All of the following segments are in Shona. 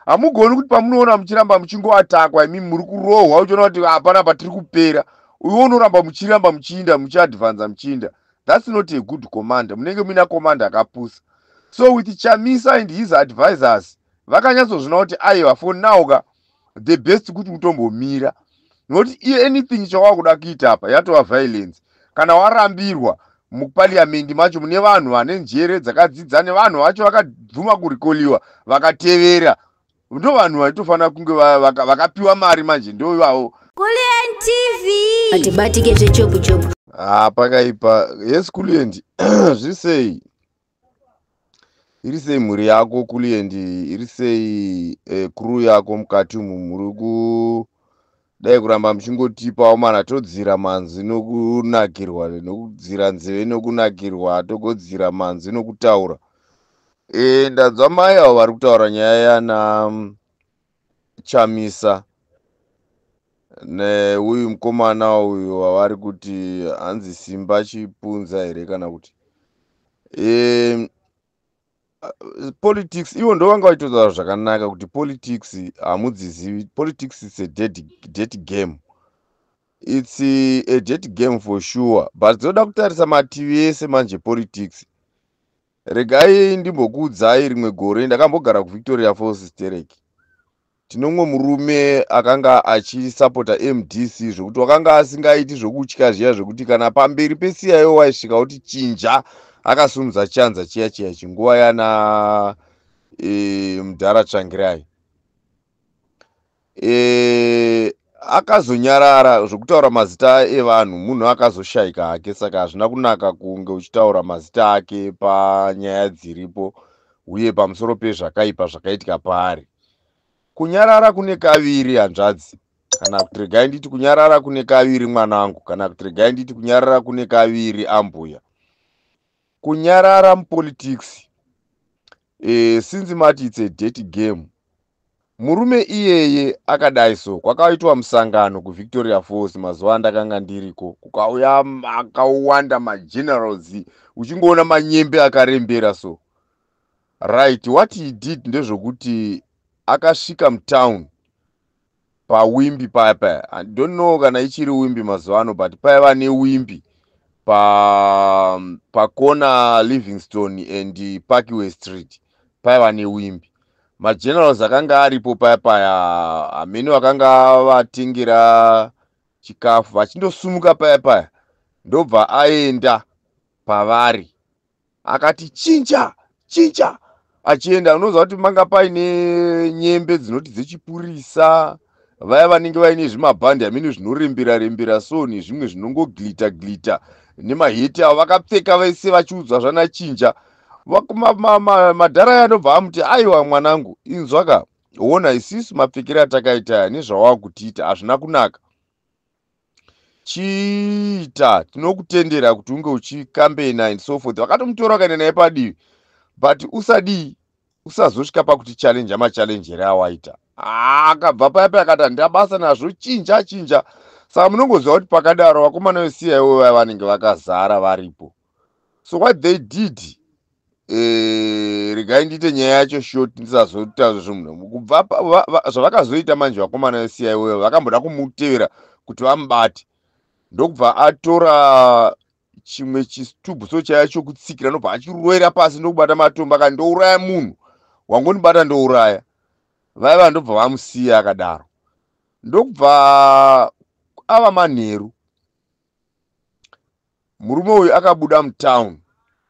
Hamugoni kuti pamunoona muchiramba muchingoatakwa, imi muri kurohwa, uchiona kuti hapana patiri kupera, uiwe unoramba muchiramba muchiinda, muchiadvanza, muchiinda. That's not a good commander. Munenge muina commander akapusa. So with Chamisa and his advisors, vakanyatsozvina kuti aiwa, for now ka, the best kuti utombomira, nokuti iye anything chawakuda kuita apa yatova violence. Kana warambirwa mupariamendi macho, mune vanhu vane njere dzakadzidza, nevanhu vacho vakabvuma kurecallwa, vakatevera, ndo vanhu vaitofanira kunge vakapiwa mari manje, ndo ivavo. Kulient TV. Atibatike zvechopu chopu. Ha, pakaipa. Yes, Kulient, zviri sei? Iri sei mhuri yako, Kulient? Iri sei crew yako mukati umu? Muri kudai kuramba muchingotipawo mana, todzira manzwi nokunakirwa, nokudzira nzeve nokunakirwa, togodzira manzwi nokutaura. Ndanzwa mai avo vari kutaura nyaya yana Chamisa neuyu mukomana uyu wavari kuti hanzi Simba Chipunza here, kana kuti politics. Ivo ndo vanga vachitotaura zvakanaka kuti politics hamudzizivi. Politics is a dead game. It's a dead game for sure, but dzoda kutarisa mativi ese manje politics. Regai ndimbokuudzai, rimwe gore ndakambogara kuVictoria Falls sterek. Tinomwe murume akanga achisapota MDC zvokuti wakanga asingaiti zvokutya zviya, zvekuti kana pamberi peCIO waisvika kuti chinja, akasumudza chanza chiya chiya, chinguva yana mudhara Tsvangirai. Akazonyarara zvokutaura mazita evanhu. Munhu akazoshayika hake, saka hazvina kunaka kunge uchitaura mazita ake panyaya dziripo uye pamusoro pezvakaipa zvakaitika paari. Kunyarara kune kaviri, hanzvadzi, kana kuti regai nditi kunyarara kune kaviri, mwanangu, kana kuti regai nditi kunyarara kune kaviri, ambuya. Kunyarara mupolitics, since mati it's a dirty game, murume iyeye akadai so, kwakaitwa musangano kuVictoria Falls mazuva andakanga ndiriko. Kukauya akawanda magenerals, uchingoona manyembe akarembera so. Right, what he did ndezvokuti akasvika mutown paWimpy paya paya. I don't know kana ichiri Wimpy mazuva ano, but paiva neWimpy pakona Livingstone and Parkway Street, paiva neWimpy. Magenerals akanga aripo paya paya, hamene vakanga vatengera chikafu, vachindosumuka paya paya, ndobva aenda pavari akati, "Chinja, chinja." Achienda, unoziva kuti manga paine nyembe dzinoti dzechipurisa, vaya vanenge vaine zvimabhandi amene zvinorembera rembera so, nezvimwe zvinongoglitter glitter, nemaheti avo vakapfeka vese, vachiudzwa zvanachinja. Madhara aya anobva amuti, "Aiwa mwanangu, inzwaka, ona isisu mapfekero atakaita aya nezvawakutiita hazvina kunaka. Chiita tinokutendera kuti unge uchicampaigna and so forth." Vakatomutora, vakaenda naye padivi, "But usadii, usazosvika pakuti challenge amachallengere awaita." Akabva paya paya akati, "Handina basa nazvo, chinja, chinja." Saka munongoziva kuti pakadaro vakomana veCIO vaya vanenge vakazara varipo. So what they did, regai ndiite nyaya yacho short, ndisazoita zvinhu kubva zvavakazoita manje. Vakomana veCIO vakamboda kumutevera kuti vamubate, ndokubva atora chimwe chitubhu so chaiya chokutsikira, ndobva achirovera pasi, ndokubata matombo, akati, "Ndouraya munhu wangondibata, ndouraya." Vaiva ndobva vamusiya akadaro. Ndokubva ava manheru, murume uyu akabuda mutown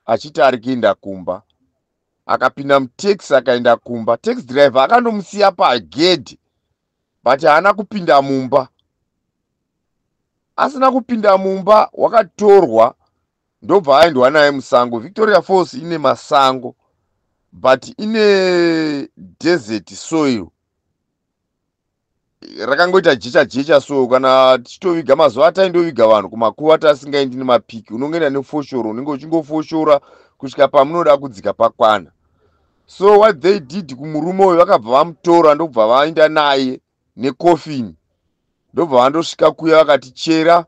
achiti ari kuenda kumba. Akapinda mutaxi, akaenda kumba. Taxi driver akandomusiya pagedhi, but haana kupinda mumba. Asina kupinda mumba, wakatorwa, ndobva aendwa naye musango. Victoria Falls ine masango, but ine desert soil, rakangoita jecha jecha. So kana tichitoviga, mazuva ataindoviga vanhu kumakuva, tasingaendi nemapiki, unongoenda nefoshoro, unenge uchingofoshora kusvika pamunoda kudzika pakwana. So what they did kumurume uyu, vakabva vamutora, ndobva vaenda naye necoffin, ndobva vandosvika kuya, vakati, "Chera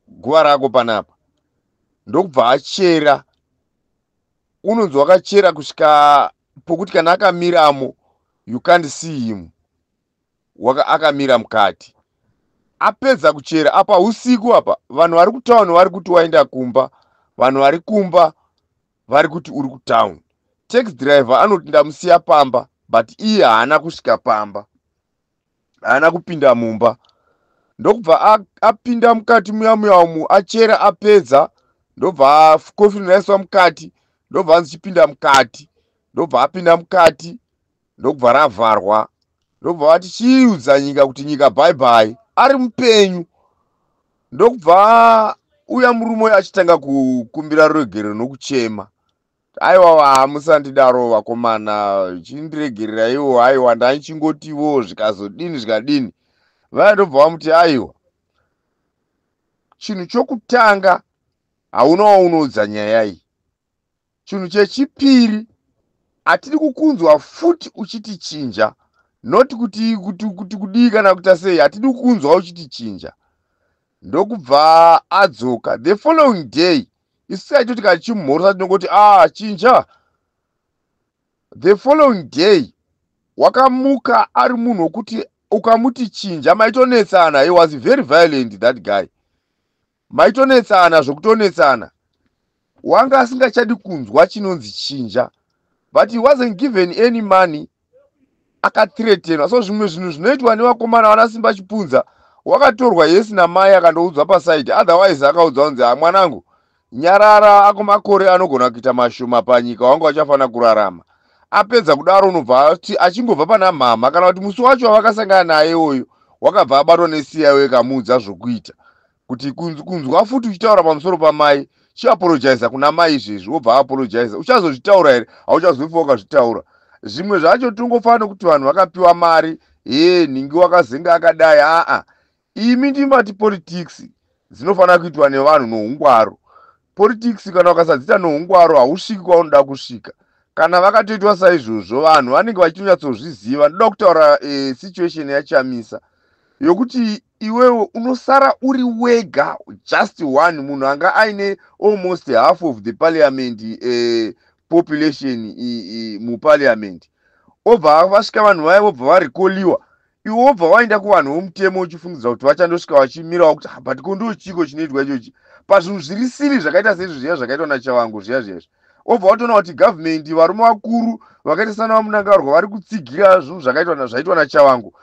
guva rako panapa." Ndokubva achera. Unonzi wakachera kusvika pokuti kana akamiramo. You can't see him. Waka akamira mukati. Apedza kuchera apa usiku apa, vanhu vari kutauni vari kuti waenda kumba, vanhu vari kumba vari kuti uri kutauni. Taxi driver anoti ndamusiya pamba, but iye haana kusvika pamba, haana kupinda mumba. Ndokubva apinda mukati muya muya umu, achera apedza, ndobva coffin raiswa mukati, ndobva anzi chipinda mukati, ndobva apinda mukati, ndokubva ravharwa, ndobva vati chiudza nyika kuti nyika bye bye, ari mupenyu. Ndokubva uya murume uyo achitanga kukumbira ruregerero nokuchema, "Aiwa, hamusandidaro vakomana, chindiregereraiwo, aiwa, ndaichingotiwo zvikazodini zvikadini." Vaya ndobva vamuti, "Aiwa, chinhu chokutanga, hauna waunoudza nyaya iyi. Chinhu chechipiri, hatidi kukunzwa futi uchiti chinja, not kuti kudii kana kuita sei, hatidi kukunzwa uchiti chinja." Ndokubva adzoka the following day. Isu taitoti kana tichimumhorosa tinongoti, "Ah, chinja." The following day wakamuka ari munhu wokuti ukamuti chinja maitonetsana. He was very violent, that guy. Maitonetsana zvokutonetsana. Wanga asingachadi kunzwa chinonzi chinja, but he wasn't given any money, akathreatenwa. So zvimwe zvinhu zvinoitwa nevakomana vana Simba Chipunza. Wakatorwa yesi namai, akandoudzwa paside, otherwise akaudzwa kunzi, "Ha, mwanangu, nyarara, ako makore anogona kuita mashoma panyika, wanga uchafanira kurarama." Apedza kudaro, unobva achingobva pana mhama, kana kuti musi wacho wavakasangana naye uyu, wakabva abatwa neCIO, ikamuudza zvokuita, kuti kunzwa futi uchitaura pamusoro pamai, chiapologiza kuna mai izvezvi. Wobva aapologiza. Uchazozvitaura here? Hauchazofa wakazvitaura. Zvimwe zvacho tingofanira nekuti vanhu vakapiwa mari, ye nhingi wakazenga akadai. Aa, imi ndimati politics dzinofanira kuitwa nevanhu noungwaro. Politics kana ukasadziita noungwaro, hausviki kwaunoda kusvika. Kana vakatoitwa saizvozvo, vanhu vanenge vachitonyatsozviziva. Ndoda kutaura situation yaChamisa, yokuti iwewe unosara uri wega, just one munhu anga aine almost half of the parliament population muparliament. Obva vasvika vanhu vaya, vobva varecalliwa, iwe wobva waenda kuvanhu vomutemo uchifungidzira kuti vachandosvika vachimirawo kuti, ah, but ko chiko chinoitwa ichochi pazvinhu zviri siri zvakaita seizvo zviya zvakaitwa naChavangu zviya zviyazvi. Obva watoona kuti gavhumendi, varume vakuru vakaita sana vaMnangagwa vari kutsigira zvinhu zvaitwa naChavangu.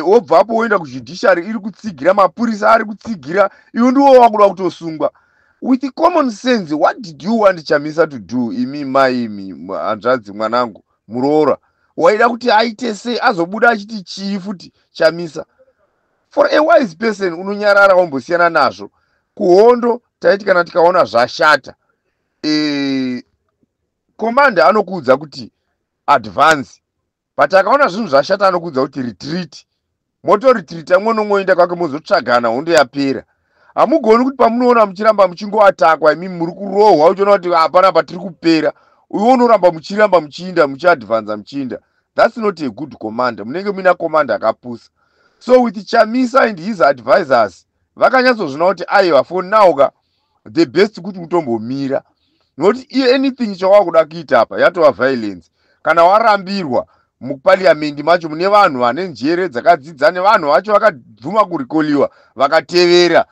Wobvapo woenda kujudiciary, iri kutsigira, mapurisa ari kutsigira, iwe ndiwo wakuda kutosungwa. With common sense, what did you want Chamisa to do? Imi mai, imi hanzvadzi, mwanangu muroora, waida kuti aite sei? Azobuda achiti chii futi Chamisa? For a wise person, unonyarara, wambosiyana nazvo. Kuhondo taiti kana tikaona zvashata, commander anokuudza kuti advance, but akaona zvinhu zvashata anokuudza kuti retreat. Motoretreata, mumwe nomwoenda kwake, mozotsvagana hondo yapera. Hamugoni kuti pamunoona muchiramba muchingoattackwa, imi muri kurohwa, uchiona kuti hapana patiri kupera, iwe unoramba muchiramba muchiinda, muchiadvanza, muchiinda. That's not a good commander. Munenge muina commander akapusa. So with Chamisa and his advisors, vakanyatsozvina kuti aiwa, for now ka, the best kuti utombomira, nokuti iye anything chawakuda kuita apa yatova violence. Kana warambirwa mupariamendi macho, mune vanhu vane njere dzakadzidza, nevanhu vacho vakabvuma kurecalliwa vakatevera,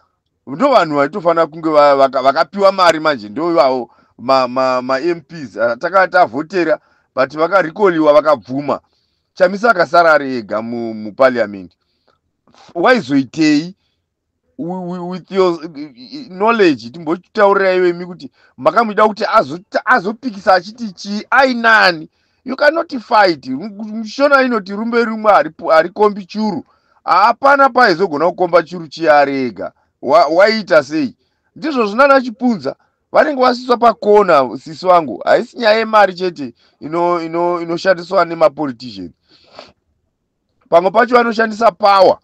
ndo vanhu vaitofanira kunge vakapiwa mari. Manje ndo ivavo maMPs takava tavhotera, but vakarecalliwa vakabvuma. Chamisa akasara ari ega mupariamendi, waizoitei? With your knowledge, timbotaurirai imi kuti makamuida kuti azopikisa achiti chii, ainani? You cannot fight. Shona inoti rumbe rimwe harikombi churu. Hapana paizogona kukomba churu chiya ari ega. Waiita sei? Ndizvo zvinana Chipunza, vanenge vasiswa pakona. Sisi wangu, haisi nyaya yemari chete inoshandiswa nemapoliticians. Pamwe pacho vanoshandisa power,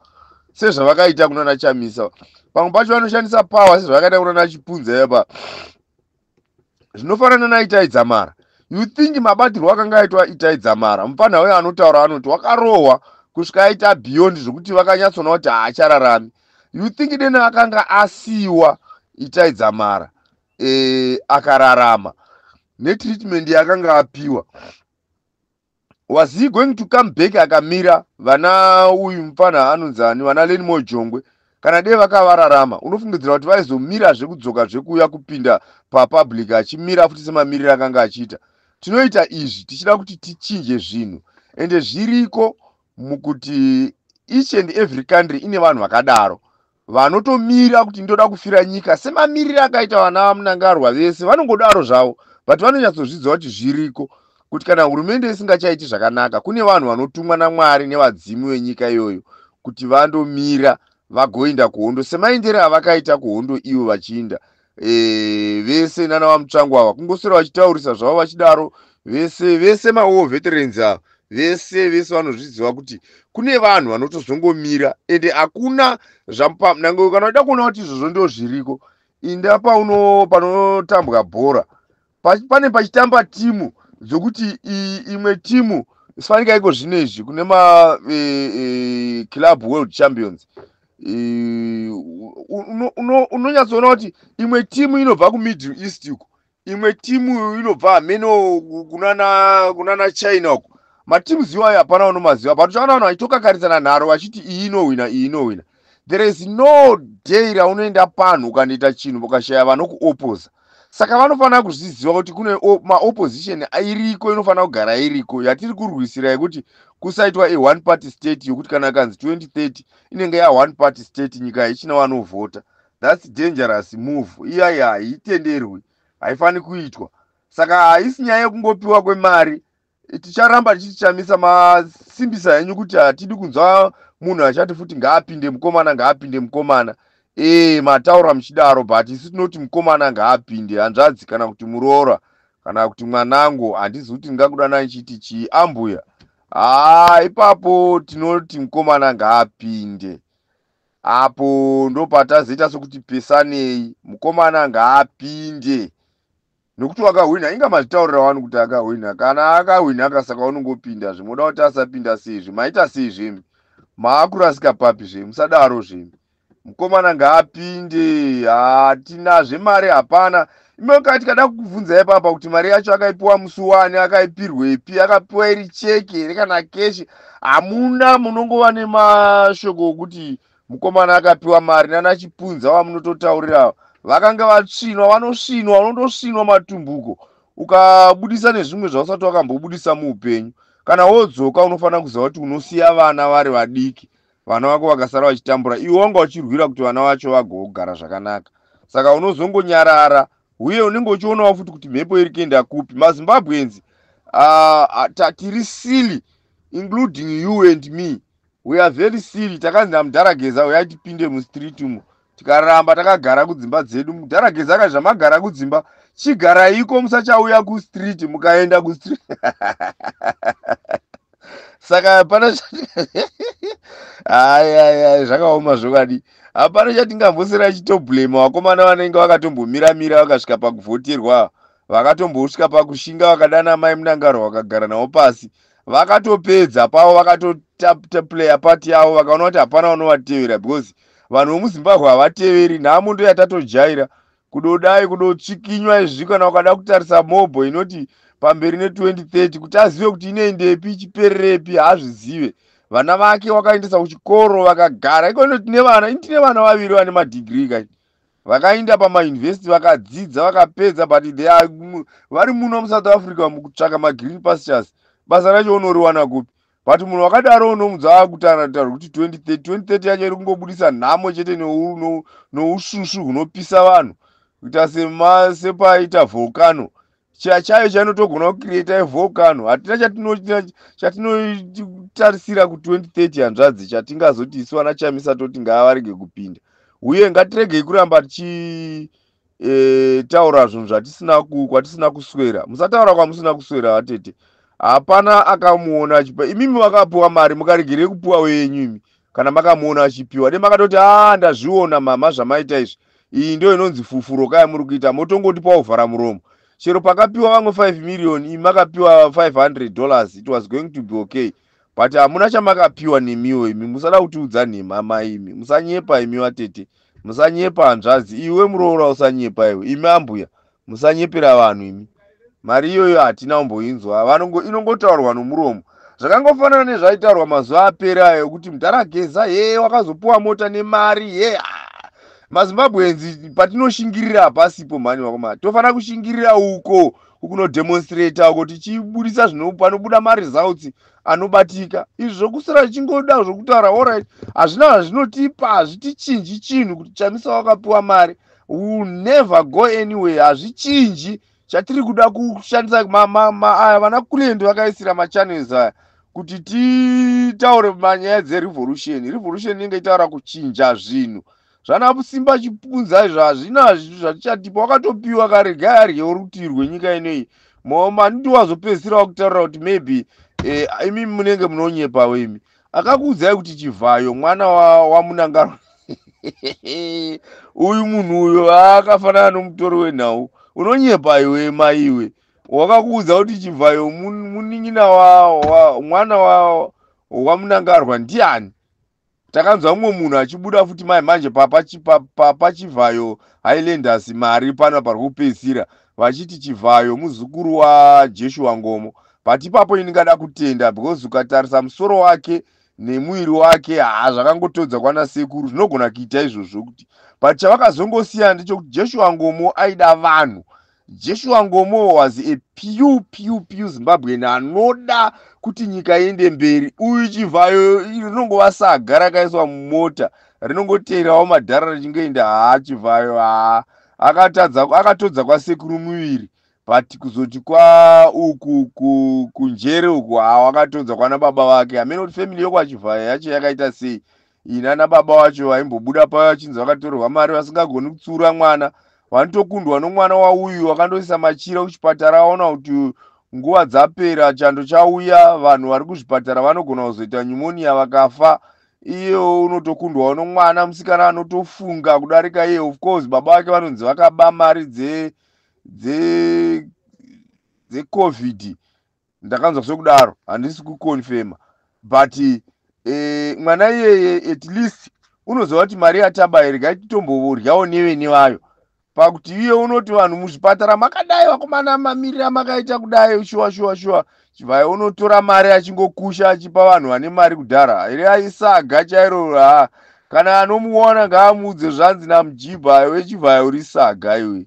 sezvavakaita kunana Chamisa. Pamwe pacho vanoshandisa power, sezvavakaita kunana Chipunza. Yapa zvinofanana naItai Dzamara. You think mabatirwo akanga aitwa Itai Dzamara, mufana uyo anotaura anoti wakarohwa kusvika aita beyond zvokuti vakanyatsoona kuti haachararami. You think dena akanga asiyiwa Itai Dzamara, akararama netreatment yaakanga apiwa, Was he going to come back akamira vana uyu mufana anonzi ani, vana Learnmore Jongwe? Kana dei vakavararama, unofungidzira kuti vaizomira zvekudzoka zvekuuya kupinda papublic achimira futi semamiriro akanga achiita? Tinoita izvi tichida kuti tichinje zvinhu, ende zviriko mukuti each and every country ine vanhu vakadaro vanotomira kuti ndoda kufira nyika, semamiriro akaita vana Mnangagwa vese vanongodaro zvavo, but vanonyatsozviziva kuti zviriko kuti kana hurumende isingachaiti zvakanaka, kune vanhu vanotumwa naMwari nevadzimu venyika iyoyo kuti vandomira vagoenda kuhondo, semaendero avakaita kuhondo ivo vachiinda vese nana vaMutsvangwa ava, kungoswera vachitaurisa zvavo vachidaro vese vese, mawar veterans ava vese vese vanozviziva kuti kune vanhu vanotozongomira, ende hakuna zvamunange. Kana uda kuona kuti izvozvo ndo zviriko, inda pauno panotambwa bhora, pane pachitamba timu dzokuti imwe timu, sifanika iko zvino izvi kune maclub world champions, unonyatsoona kuti imwe timu inobva kuMiddle East uko, imwe timu inobva hameno kunana China uko. Mateams iwayo hapana unomaziva, but uchaona vanhu vachitokakarisana nharo vachiti iyi inohwina, iyi inohwina. There is no day raunoenda panhu ukandoita chinhu ukashaya vanokuoposa. Saka vanofanira kuzviziva kuti kune maopposition iriko, inofanira kugara iriko, yatiri kurwisira yekuti kusaitwa a one party state, yokuti kana kanzi 2030 inenge yaone party state, nyika haichina vanovhota. That's dangerous move iyai, haitenderwi, haifaniri kuitwa. Saka haisi nyaya yekungopiwa kwemari. Ticharamba tichichamisa masimbisa henyu kuti hatidi kunzwa munhu achati futi ngaapinde mukomana, ngaapinde mukomana. Mataura muchidaro, but isu tinoti mukomana ngaapinde. Hanzvadzi kana kuti muroora kana kuti mwanangu, handizi kuti ndingakudanai chiti chii, ambuya, haa, ipapo tinoti mukomana ngaapinde. Apo ndopatazoita sokuti pesanei, mukomana ngaapinde, nekuti wakahwina. Inga mazvitaurira wani kuti akahwina. Kana akahwina akasaka unongopinda zve, moda kuti asapinda seizvi? Maita sei zvemi? Maakurasika papi zve? Musadaro zvemi. Mukomana ngaapinde, hatina zvemari, hapana. Imwe tikada kukubvunzai papa kuti mari yacho akaipiwa musi wani, akaipirwepi, akapiwa iri cheki here kana cash, hamuna. Munongova nemashoko okuti mukomana akapiwa mari nana Chipunza wamunototaurira vakanga vatsvinwa. Vanosvinwa, unondosvinwa matumbuko ukabudisa nezvimwe zvausati wakambobudisa muupenyu. Kana wodzoka, unofanira kuziva kuti unosiya vana vari vadiki, vana vako vakasara vachitambura, iwe wanga uchirwira kuti vana vacho vagogara zvakanaka. Saka unozongonyarara, uye unenge uchionawo futi kuti mhepo iri kuenda kupi. MaZimbabweans tiri silly, including you and me, we are very silly. Takanzi namudhara Geza, uyai tipinde mustreet umo, tikaramba takagara kudzimba dzedu. Mudhara Geza akati, "Zvamagara kudzimba, chigaraiko, musachauya kustreet." Mukaenda kustreet, saka hapana. Ayayai, zvakaoma zvokadi. Hapana chatingambosera chitoblema vakomana vanenge vakatombomiramira vakasvika pakuvhoterwa, vakatombosvika pakushinga, vakadana mai Mnangagwa, vakagara navo pasi, vakatopedza pavo, vakatoplaya part yavo, vakaona kuti hapana vanovatevera, because vanhu vemuZimbabwe havateveri. Nhamo ndo yatatojaira, kudodai kudotsvikinywa izvi. Kana ukada kutarisa mobho inoti pamberi ne2030, kuti azive kuti inoendepi, ichipererepi, haazvizive. Vana vake wakaendesa kuchikoro vakagara ikono. Tine vana, ini tine vana vaviri vane madhigiri kai, vakaenda pamayunivhesiti, vakadzidza, vakapedza, but they are vari muno muSouth Africa mukutsvaka magreen pastures. Basa racho unoriwana kupi? But munhu wakadaro unomudza akutaura kuti 2030, 2030 yacho iri kungobudisa nhamo chete nousvusvu hunopisa vanhu kuita sepaita volcano chayo chainotogona kucreata volcano. Hatina chatinotarisira ku2030, hanzvadzi, chatingazoti isu vana Chamisa toti ngaavarege kupinda. Uye ngatiregei kuramba tichitaura zvinhu zvatisina kwatisina kuswera. Musataura kwamusina kuswera, vatete. Hapana akamuona achipa. Imimi vakapiwa mari, mukaregerei kupiwa wenyu imi? Kana makamuona achipiwa, de makatoti, "A, ndazviona mama zvamaita izvi, iyi ndo inonzi fufuro kaya muri kuita." Motongotipa kuvhara muromo. Chero pakapiwa vamwe 5 million, imi makapiwa $500, it was going to be okay, but hamuna chamakapiwa nemiwo imi. Musada kutiudza nhema, maimi musanyepa imi, vatete musanyepa, hanzvadzi, iwe muroora usanyepa iwe, imi ambuya musanyepera vanhu imi. Mari iyoyo hatina kumboinzwa, inongotaurwa nomuromo. Zvakangofanana nezvaitaurwa mazuva apera ayo kuti mudhara Geza ye wakazopuwa mota nemari ye. MaZimbabweans, patinoshingirira hapasipo mhani vakomana. Tofanira kushingirira uko kunodemonstrata uko, tichibudisa zvino panobuda maresults anobatika. Izvi zvokusira tichingoda zvokutaura, alright, hazvina zvazvinotipa, hazvitichinji chinhu kuti Chamisa wakapiwa mari. Will never go anywhere, hazvichinji. Chatiri kuda kushandisa aya vana Kulendo vakaisira machannels aya kuti titaure manyaya dzerevolution. Revolution inenge itaura kuchinja zvinhu. Zvana Simba Chipunza izvo hazvina zvatichatipa. Wakatopiwa karega aryewo rutivi rwenyika inoyi. Manditi wazopedzisira wakutaurira kuti maybe imi munenge munonyepawo imi. Akakuudzai kuti Chivhayo mwana waMunangarwa uyu, munhu uyo akafanana nomutori wenhau. Unonyepa iwe, maiwe. Wakakuudza kuti Chivhayo munin'ina mwana waMunangarwa ndiani? Takanzwa mumwe munhu achibuda futi mai manje paChivhayo Highlanders mari pana pari kupedzisira vachiti Chivhayo muzukuru waJeshua Ngomo. But ipapo ini ndingada kutenda, because ukatarisa musoro wake nemuviri wake, haa, zvakangotodza kwana sekuru. Zvinogona kuita izvozvo kuti, but chavakazongosiyana ndechekuti Joshua Ngomo aida vanhu. Joshua Ngomo was a pure, pure, pure Zimbabwean anoda kuti nyika iende mberi. Uyu Chivhayo rinongova saga rakaiswa mumota, rinongoteerawo madhara richingoenda. Haa, Chivhayo, haa, akatadza, akatodza kwasekuru muviri, but kuzoti kwa uku kunjere uku, haa, wakatodza kwana baba vake. Hamene kuti family yokwaChivhayo yacho yakaita sei. Inana baba vacho vaimbobuda payo vachinzi vakatorerwa mari, vasingagoni kutsiura mwana, vanotokundwa nomwana wauyu wakandoisa machira kuchipatara. Aona kuti nguva dzapera, chando chauya, vanhu vari kuzvipatara vanogona kuzoita pneumonia vakafa. Iye unotokundwawo nomwana musikana anotofunga kudarika iye. Of course baba vake vanonzi vakaba mari dzeCovid, ndakanzwa sekudaro, handisi kuconfirma, but mwana iyeye at least unoziva kuti mari yataba regai titomboryawo nevene vayo. Pakuti iye unoti vanhu muzvipatara makadai, vakomana, mamirira makaita kudai, shuwa shuwa shuwa, Chivhayo unotora mari achingokusha achipa vanhu vane mari kudhara here? Aisaga chairo. Ha, kana anomuona ngaamuudze zvanzi namujibha, wechivhayo uri saga iwe.